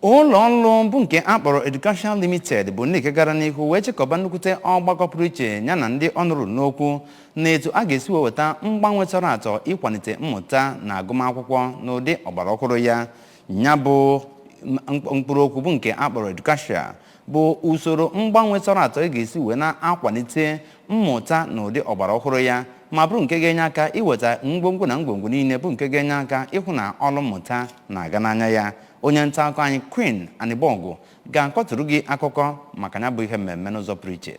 Ụlọ ọrụ bụ nke a kpọrọ Educatial Limited bụ ndị nke gara n'ihu wee chịkọba nnukwute ọgbakọ pụrụ iche ya na ndị ọnụrụ n'okwu na etu a ga-esi wee weta mgbanwe tọrọ atọ ịkwalite mmụta na agụmakwụkwọ n'ụdị ọgbara ọhụrụ ya. Ya bụ mkpụrụ okwu bụ nke a kpọrọ Educatial bụ usoro mgbanwe tọrọ atọ ị ga-esi wee na-akwalite mmụta n'ụdị ọgbara ọhụrụ ya, ma bụrụ nke ga-enye aka iweta ngwongwo na ngwongwo niile bụ nke ga-enye aka ịhụ na ọrụ mmụta na-aga n'anya ya. Onye nta akụkọ anyị, Queen Anịbọgụ, ga-akọtụrụ gị akụkọ maka ya bụ ihe mmemme n'ụzọ pụrụ iche.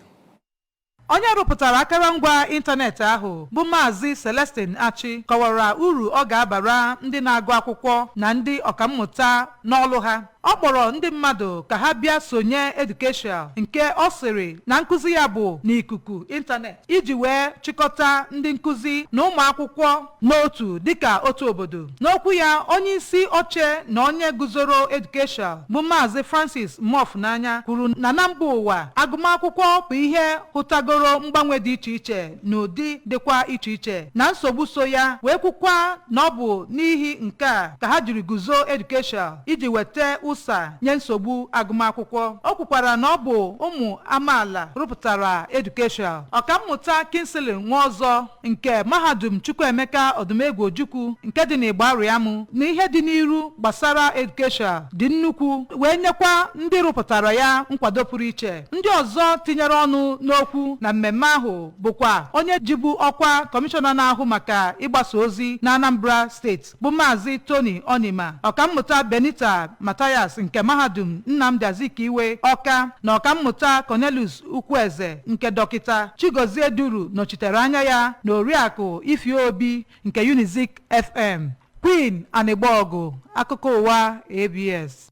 Onye rụpụtara akụrụngwa ịntanetị ahụ, bụ Maazị Celestine Achi, kọwara uru ọ ga-abara ndị na-agụ akwụkwọ na ndị ọkammụta n'ọlụ ha. Ọ kpọrọ ndị mmadụ ka ha bịa sonye Educatial, nke ọ sịrị na nkụzi ya bụ n'ikuku ịntanetị, iji wee chịkọta ndị nkụzi na ụmụ akwụkwọ n'otu dịka otu obodo. N'okwu ya, onye isi oche na onye guzoro Educatial, bụ Maazị Francis Mofunanya, kwuru na mba ụwa, agụmakwụkwọ bụ ihe hụtagoro mgbanwe dị iche iche n'ụdị dịkwa iche iche na nsogbu so ya, wee kwukwa na ọ bụ n'ihi nke a ka ha jiri guzo Educatial iji weta ụsa nye nsogbu agụmakwụkwọ. O kwukwara na ọ bụ ụmụ amaala rụpụtara Educatial. Ọkammụta Kingsley Nwaọzọ nke Mahadum Chukwuemeka Odumegwu Ojukwu nke dị n'Ịgbarịamụ na ihe dị n'iru gbasara Educatial dị nnukwu, wee nyekwa ndị rụpụtara ya nkwado pụrụ iche. Ndị ọzọ tinyere ọnụ n'okwu na mmemme ahụ bụkwa onye jibu ọkwa kọmishọna na-ahụ maka ịgbasa ozi na Anambra Steeti, bụ Maazị Tony Onima, Ọkammụta Benita Mathias nke Mahadum Nnamdi Azikiwe Ọka, na Ọkammụta Cornelius Ukwueze nke Dọkịta Chigozie Duru nọchitere anya ya, na Oriakụ Ifeobi nke Unizik FM. Queen Anịgbọgụ, akụkọ ụwa ABS.